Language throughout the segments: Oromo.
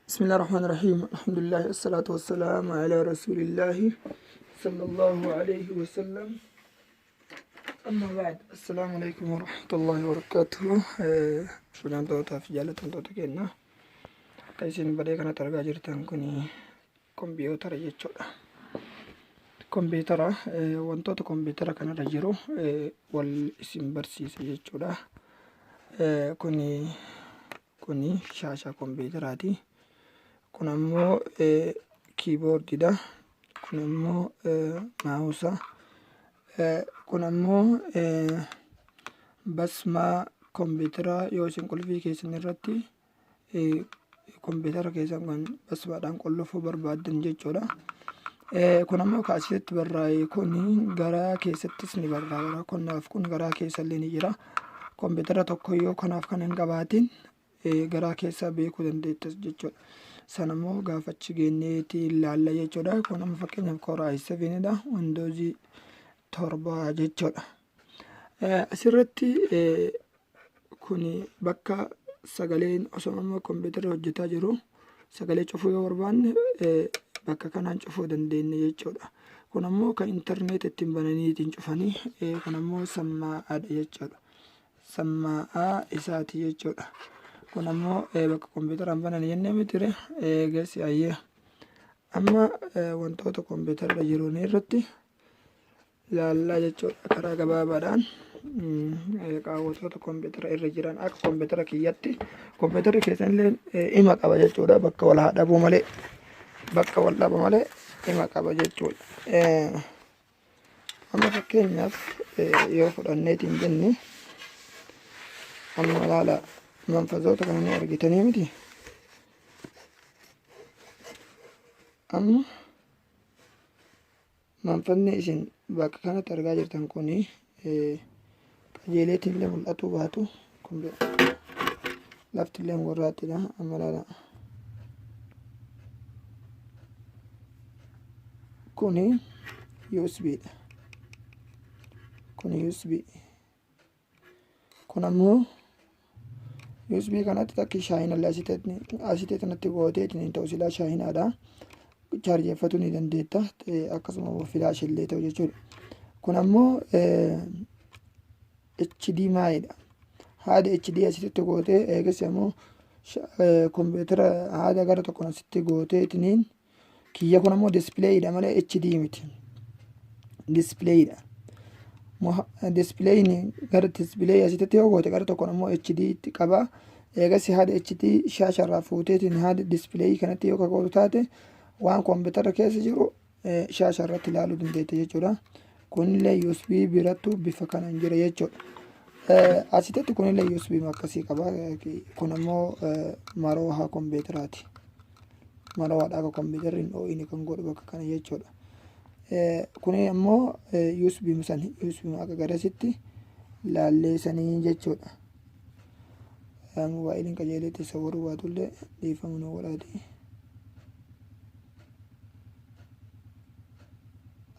Bismillah ar-Rahman ar-Rahim. Alhamdulillah, assalatu wassalamu ala rasulillahi sallallahu alayhi wa sallam. Amma ba'd. Assalaamu alaykum wa rahmatullahi wa barakatuh. Fuudhamtootaa fi jaallatamtoota keenya. Akka isin badee kanatti argaa jirtan kun kompiitara jechuudha. Kompiitara, wantoota kompiitara kanarra jiru wal isin barsiisa jechuudha. Kuni shaashaa kompiitaraati. Kun ammoo kiiboordiidha. Kun ammoo maawusa. Kun ammoo basmaa kompiitaraa yoo isin qulfii keessan irratti kompiitara keessan kan basmaadhaan qollofuu barbaaddan jechuudha. Kun ammoo kan asitti barraa'e kun garaa keessattis ni barraa'a. Kanaaf kun garaa keessallee ni jira. Kompiitara tokko yoo kanaaf kan hin qabaatin garaa keessaa beekuu dandeettas jechuudha. Sana immoo gaafa achi geenyeeti ilaalla jechuudha. Kun amma fakkeenyaaf Core i7 dha. Windows 7 jechuudha. Asirratti kun bakka sagaleen osoo amma kompiitarri hojjetaa jiru sagalee cufuu yoo barbaanne bakka kanaan cufuu dandeenya jechuudha. Kun ammoo kan intarneeta ittiin bananii ittiin cufanii, kun ammoo sammaa'aadha jechuudha. Sammaa'aa isaati jechuudha. Kun ammoo bakka kompiitaraan bananii jennee mitire eegas ayyee. Amma wantoota kompiitarra jiruun irratti laallaa jechuudha. Karaa gabaabaadhaan qaawwatoota kompiitara irra jiran akka kompiitara kiyyatti kompiitarri keessan illee ima qaba jechuudha. Bakka wal haa dhabuu malee, bakka wal dhaba malee ima qaba jechuudha. Amma fakkeenyaaf yoo fudhanneetiin jenne, amma ilaala, manfazoota kana ni argitanii miti? Amma manfanni isin bakka kanatti argaa jirtan kun qajeeleetiin illee mul'atuu baatu, lafti illee gurraattidha. Amma ilaala, kuni USB dha. Kuni USB. Kun ammoo USB kanatti takki shaayinallee asitee kanatti gooteetiin ta'u silaa shaayinaadha. Chaarjeeffatuu ni dandeetta. Akkasuma filaash illee ta'u jechuudha. Kun ammoo HDMI dha. Haada HD asitti gootee, eegas ammoo kompiitara haada gara tokkoon asitti gooteetiniin kiyya. Kun ammoo dispileeyidha malee HD miti. Dispileeyidha. Dispileeyin gara dispileey asitti yoo goote, gara tokkoon ammoo HD itti qaba. Eegas haada HD shaasharraa fuuteetiin haada dispileeyii kanatti yoo kakootu taate, waan kompiitara keessa jiru shaasha irratti ilaaluu dandeetta jechuudha. Kunillee USB birattu bifa kanaan jira jechuudha. Asitti kunillee USB akkasii qaba. Kun ammoo maroohaa kompiitaraati. Maroohaadha, akka kompiitarri hin dhoo'ine kan godhu bakka kana jechuudha. Kuni ammoo USB sani, USB akka garasitti laallee sanii jechuudha. Moobaayiliin qajeeleetti sawwaruu baatullee dhiifama nu godhaati.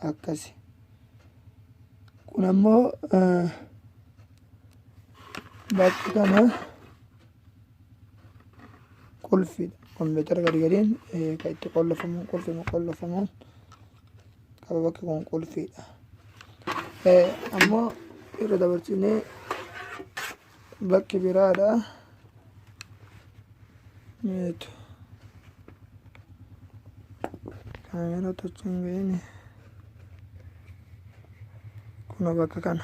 Akkasi. Kun ammoo bakki kana qulfiidha. Kompiitara gadi gadiin kan itti qollofamu, qulfii qollofamuun qaba, bakki kun qulfiidha. Ammoo irra dabarsinee bakki biraadha. Meetu kaameeraa tochuun ga'ini kuna bakka kana.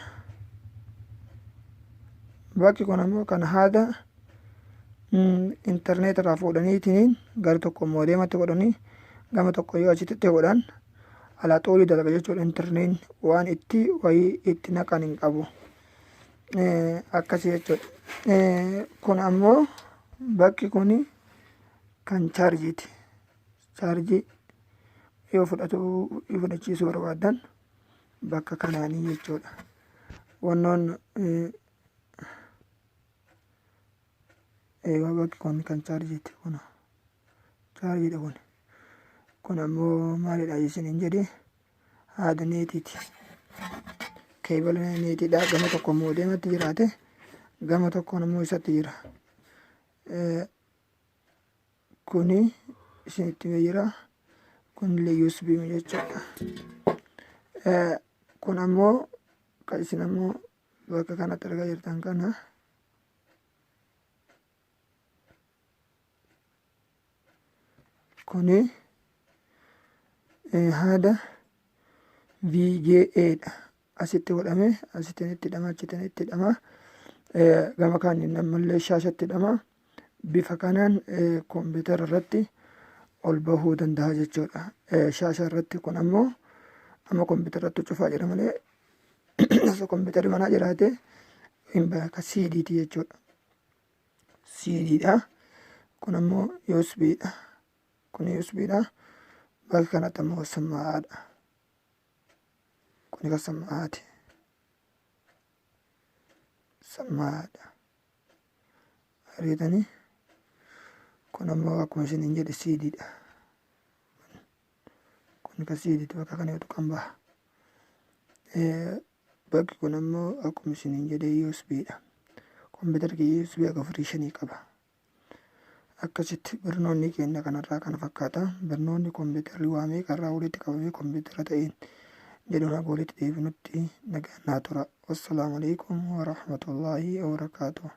Bakki kun ammoo kan haada intarneet irraa fuudhaniitiin gara tokko moodeematti godhanii, gama tokko yoo achitti godhan alaa xuulii dalaga jechuudha. Intarneet waan itti wayii itti naqan hin qabu. Akkasii jechuudha. Kun ammoo bakki kun kan chaarjiiti. Chaarjii yoo fudhatu, fudhachiisuu barbaadan bakka kanaanii jechuudha. Wannoon eegaa bakki kun kan chaarjiiti, kun chaarjiidha kun. Kun ammoo maalidha isiniin jedhe? Haada neetiiti. Keebala neetiidha. Gama tokko moodeematti jiraate, gama tokkoon ammoo isatti jira. Kuni isinitti himee jira. Kunillee USB jechuudha. Kun ammoo kan isin ammoo bakka kanatti argaa jirtan kana kuni haada VGA dha. Asitti godhame, asitti itti hidhama, achitti itti hidhama. Gama kaaniin ammallee shaashatti hidhama. Bifa kanaan kompiitara irratti ol bahuu danda'a jechuudha. Shaasha irratti kun ammoo amma kompiitara irratti cufaa jira malee osoo kompiitarri manaa jiraate hin baha akka CD'ti jechuudha. CD'dha. Kun ammoo USB'dha. Kun USB'dha. Bakka kanatti ammoo sammaa'aadha. Kuni kan sammaa'aati. Sammaa'aadha. Argitanii? Kun ammoo akkuma isiniin jedhe CD'dha. Kun kan CD'ti, bakka kana yoo tuqan baha. Bakki kun ammoo akkuma isiniin jedhe USB'dha. Kompiitarri kiyya USB haga afurii shanii qaba. Akkasitti barnoonni keenya kanarraa kana fakkaata. Barnoonni kompiitarri waa meeqarraa walitti qabamee kompiitara ta'een jedhuun haga walitti deebinutti nagaan naa tura. Wassalaamu alaikum warahmatullaahi wabarakaatuh.